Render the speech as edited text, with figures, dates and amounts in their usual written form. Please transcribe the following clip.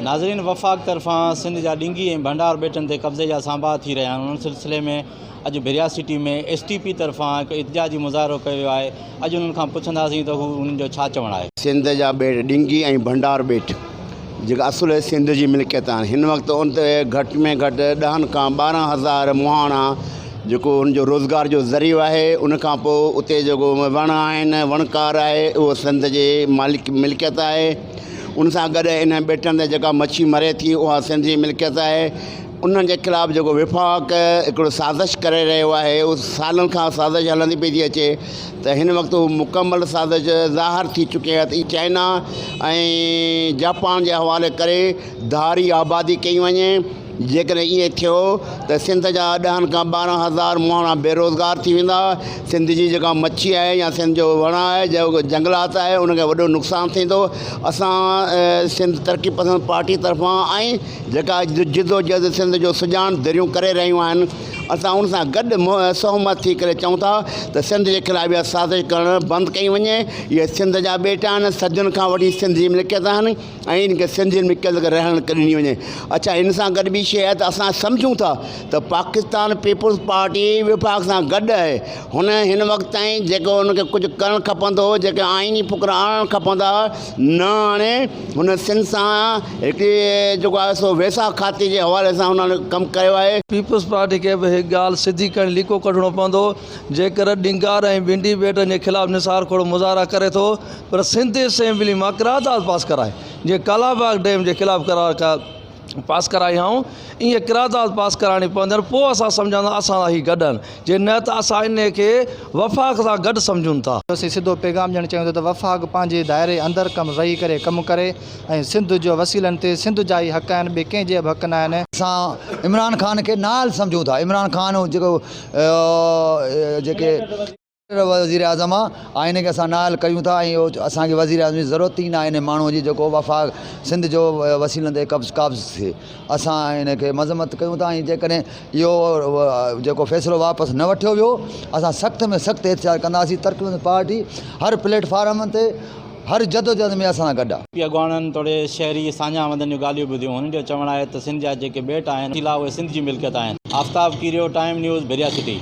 ناظرين وفاق طرفان سنڌ جا ڏنگي ۽ ڀنڊار ٻيٽن تي قبضي جا سانباها ٿي رهيا آهن ان سلسلي ۾ اڄ ڀريا سٽي ۾ ايس ٽي پي طرفان هڪ احتجاجي مظاهرو ڪيو ويو آهي اڄ انهن کان پڇنداسين ته هو انهن جو ڇا چوڻ آهي. سنڌ جا ٻيٽ ڏنگي ۽ ڀنڊار ٻيٽ جيڪا اصل سنڌ جي ملڪيت آهن هن وقت ان تي گهٽ ۾ گهٽ ڏهن کان 12 هزار مهاڻا جيڪو ان جو روزگار جو ذريعو آهي ان کان پوء اتي جيڪو وڻ آهن وڻڪار آهي اهو سنڌ جي مالڪ ملڪيت آهي ان سان گڏ انهن ٻيٽن تي جيڪا مڇي مري ٿي اها سنڌ جي ملڪيت آهي. انهن جي خلاف جيڪو وفاق هڪڙو سازش ڪري رهيو آهي اهو سالن کان سازش هلندي پئي ٿي اچي ته هن وقت هو مڪمل سازش ظاهر ٿي چڪي آهي ته چائنا ۽ جاپان جي حوالي ڪري ڌاري آبادي ڪئي وڃي. جيڪڏهن ائين ٿيو ته سنڌ جا ڏهن کان 12 هزار مهاڻا بيروزگار ٿي ويندا، سنڌ جي جيڪا مڇي آهي يا سنڌ جو وڻ آهي جيڪو جنگلات آهي ان کي وڏو نقصان ٿيندو، اسان سنڌ ترقي پسند پارٽي طرفان ۽ جيڪا جدوجهد سنڌ جو سڄاڻ ڌريون ڪري رهيون آهن اسان ان سان گڏ سهمت ٿي ڪري چئون ٿا ته سنڌ جي خلاف اها سازش ڪرڻ بند ڪئي وڃي، اهي سنڌ جا ٻيٽ آهن صدين کان وٺي سنڌ جي ملڪيت آهن. ۽ ان کي سنڌ جي ملڪيت رهڻ ڏني وڃي. اڇا ان سان گڏ ٻي شيء آهي ته اسان سمجهون ٿا ته پاڪستان پيپلز پارٽي وفاق سان گڏ آهي. هن هن وقت تائين جيڪو ان کي ڪجهه ڪرڻ کپندو هو، جيڪي آئيني فڪر آڻڻ کپندا هئا، نه آڻي هن سنڌ سان هڪڙي جيڪو آهي سو ويساهه کاتي جي حوالي سان هن ڪم ڪيو آهي. پيپلز پارٽي کي به هڪ ڳالهه سڌي ڪرڻي ليڪو ڪڍڻو پوندو، جيڪر ڏنگار ۽ ٻنڊي ٻيٽن جي خلاف نثار کهڙو مظاهرا ڪري ٿو پر سنڌ اسيمبلي مان قرارداد پاس ڪرائي جيئن ڪالاباغ ڊيم جي خلاف قرار پاس ڪرائي هئائون ائين قرارداد پاس ڪرائڻي پوندي پوء اسان سمجهندا اسان سان هي گڏ آهن جي نه ته اسان انهي کي وفاق سان گڏ سمجهون ٿا. اسين سڌو پيغام ڏيڻ چاهيون ٿا ته وفاق پنهنجي دائري اندر ڪم رهي ڪري ڪم ڪري ۽ سنڌ جو وسيلن تي سنڌ جا ئي حق آهن ٻئي ڪنهن جي به حق نه آهن. اسان عمران خان کي نااهل سمجهون ٿا عمران خان جيڪو جيڪي. وزيراعظم آ هن کي اسان نااهل ڪريون ٿا ۽ اسان کي وزيراعظم جي ضرورت ئي ناهي ان ماڻهو جي جيڪو وفاق سنڌ جو وسيلن تي قبض قابض ٿئي اسان هن کي مذمت ڪيون ٿا ۽ جيڪڏهن اهو جيڪو فيصلو واپس نه وٺيو ويو اسان سخت ۾ سخت احتجاج ڪنداسين ترقي پسند پارٽي هر پليٽ فارم تي هر جدوجهد ۾ اسان سان گڏ آ. پي اڳواڻن توڙي شهري ساڃاهه وندن جون ڳالهيون ٻڌيون هنن جو چوڻ آهي ته سنڌ جا جيڪي ٻيٽ آهن اهي سنڌ جي ملڪيت آهن. Aftab Kerio, time news, Bhiria city.